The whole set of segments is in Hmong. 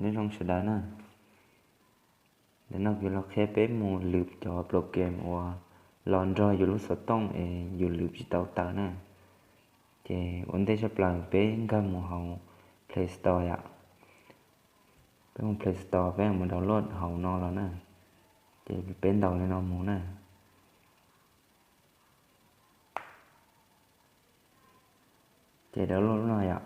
Nyob zoo sawv daws na, ntawm no kuv los qhia peb mus lwm cov program uas los nrog yus lub xov tooj es yus lwm tsis tau tawm na. Ces ua ntej tshaj plaws peb nkag mus hauv Play Store yom. Peb mus Play Store peb mus download hauv no los na. Ces peb ntaus li no mus na. Ces download lub no yom.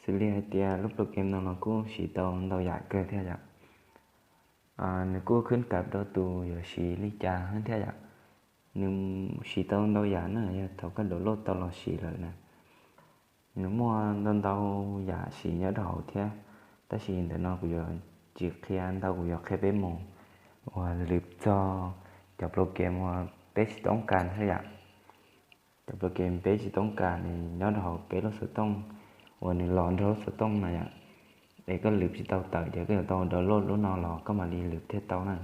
Xws li hais tias lub program no los kuj siv tau ntau yam kawg thiab yom. Nws kuj khwb kam rau tus yuav siv li cas thiab yom. Nws siv tau ntau yam na, yog thaum koj download tau los siv lawm na, nws muaj ntau ntau yam siv nyob rau hauv thiab. Tab sis ntawm no kuv yuav tsis qhia ntau, kuv yuav qhia peb mus uas lwm txog cov program uas peb tsis toob kas thiab yom. Cov program peb tsis toob kas nws nyob rau hauv peb lub xov tooj uas nws los nrog lub xov tooj na yom. Es koj lwm tsis tau tawm ces koj yuav tau download lub no los koj mam li lwm thiaj tau na.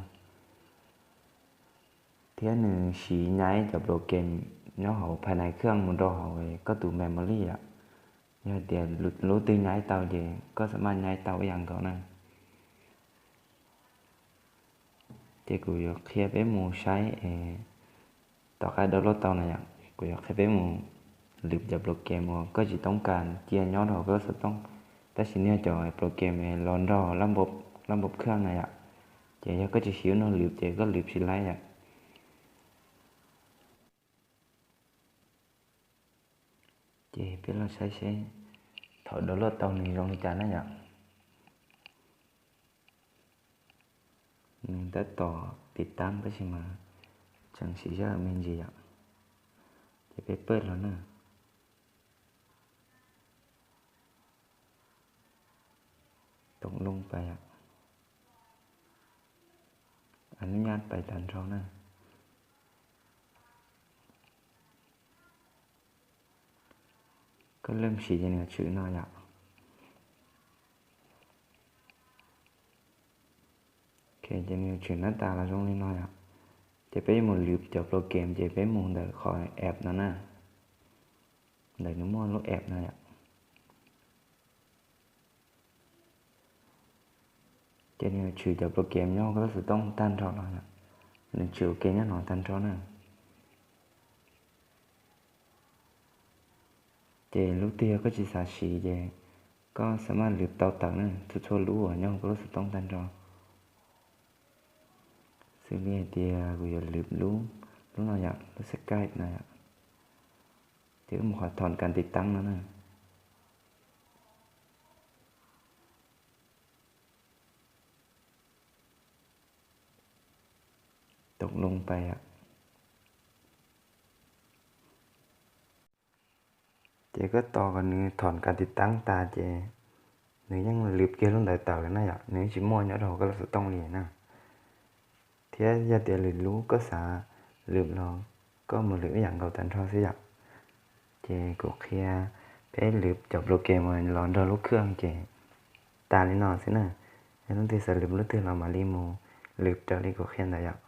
Thiab nws siv nyaib cov program nyob hauv phais nais khaj mus rau hauv koj tus memory yom. Yog tias lub twg nyaib tau ces koj xam maj nyaib tau ib yam nkaus na. Ces kuv yuav qhia peb mus saib es tom qab download tau na yom, kuv yuav qhia peb mus lwm cov program uas koj tsis toob kas cia nyob rau hauv koj lub xov tooj, tab sis nws yog cov program los nrog lab npab khaj na yom. Ces yog koj tsis siv lub no lwm ces koj lwm tsis laib yom. Ces peb los saib seb thaum download tau nws zoo li cas na yom. Nws tab tom tiv tab tab sis mas tseem siv zaj me ntsis yom. Ces peb pawj los na. Toom loo pais, a nub nyab pais tag nrho na. Koj leej siv ces nws tshwm no yom. Ces nws tshwm nab tas los zoo li no yom. Ces peb yuav mus lwm cov program ces peb mus ntawm qhov app no na. Ntawm nws muaj lub app no yom. Ces nws tshwm cov program nyob koj lub xov tooj tag nrho los yom. Nws tshwm ua ke nyob no tag nrho na. Ces lub twg yog koj tsis xav siv ces koj xam maj lwm tau tawm na, txhua txhua lub uas nyob koj lub xov tooj tag nrho. Xws li hais tias kuv yuav lwm lub, lub no yom, lub Skype no yom. Ces wb mus qhov thom kas tiv tab no na. Toom loo pais yom. Ces koj tos kom nws thom kas tiv tab tas ces nws yeej lwm kiag lub ntawd tawm lawm na yom, nws tsis muaj nyob rau hauv koj lub xov tooj li na. Thiab yog tias lwm lub koj xav lwm los koj mus lwm ib yam nkaus tag nrho xwb yom. Ces kuv qhia peb lwm cov program uas los nrog lub khaj ces tas li no xwb na. Yog leej twg xav lwm lub twg los mam li mus lwm raws li kuv qhia ntawd yom.